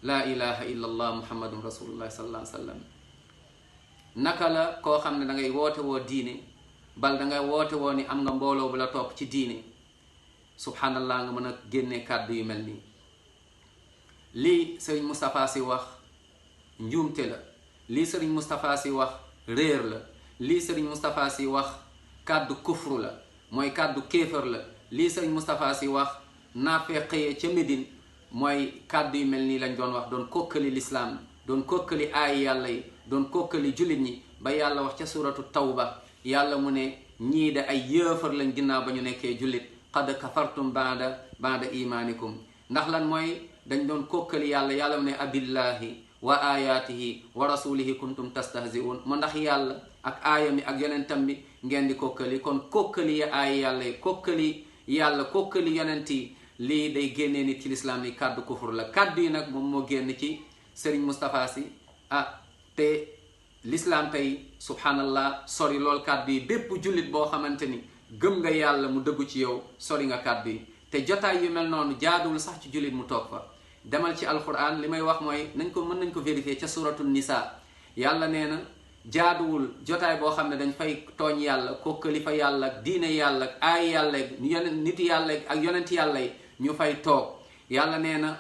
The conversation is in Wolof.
laa ilaha illa allah muhammadun rasulullah sallallahu alayhi wa sallam. naka la koo xam ne da ngay woote woo diine bal da ngay woote woo ni am nga mbooloo bu la topp ci diine subhanallah nga mën a génnee kàddu yu mel nii. lii sëriñ Moustapha Sy wax njuumte la, lii sëriñ Moustapha Sy wax réer la, lii sëriñ Moustapha Sy wax kàddu kufru la, mooy kàddu kéefër la. lii sëriñ Moustapha Sy wax naafeqee ca Médine mooy kàddu yu mel nii lañ doon wax, doon kokkali lislaam, doon kokkali aay yàlla yi, doon kokkali jullit ñi. ba yàlla wax ca suratu tawba, yàlla mu ne ñii de ay yéefar lañ ginnaaw ba ñu nekkee jullit. qad kafartum baada imaanikum. ndax lan mooy dañ doon kokkali yàlla, yàlla mu ne abillahi wa ayatihi wa rasulihi kuntum tastahzi'un. mu ndax yàlla ak aaya mi ak yonentam bi ngeen di kokkali. kon kokkali ya aaya yàlla yi, kokkali yàlla, kokkali yonent yi, lii day génnee nit ci lislaam yi kàddu kufur la. kàddu yi nag moom moo génn ci Serigne Moustapha Sy te lislaam tey subhanallah sori lool kàddu yi. bépp jullit boo xamante ni gëm nga yàlla mu dëggu ci yow sori nga kàddu yi. te jotaay yu mel noonu jaaduwul sax ci jullit mu toog fa. demal ci alquran, li may wax mooy mën nañ ko vérifier ca suratul nisa. yàlla nee na jaaduwul jotaay boo xam ne dañ fay tooñ yàlla, kokkali fa yàlla ak diine yàlla ak aay yàlla ak nit yàlla ak yonent yàlla yi ñu fay toog. yàlla nee na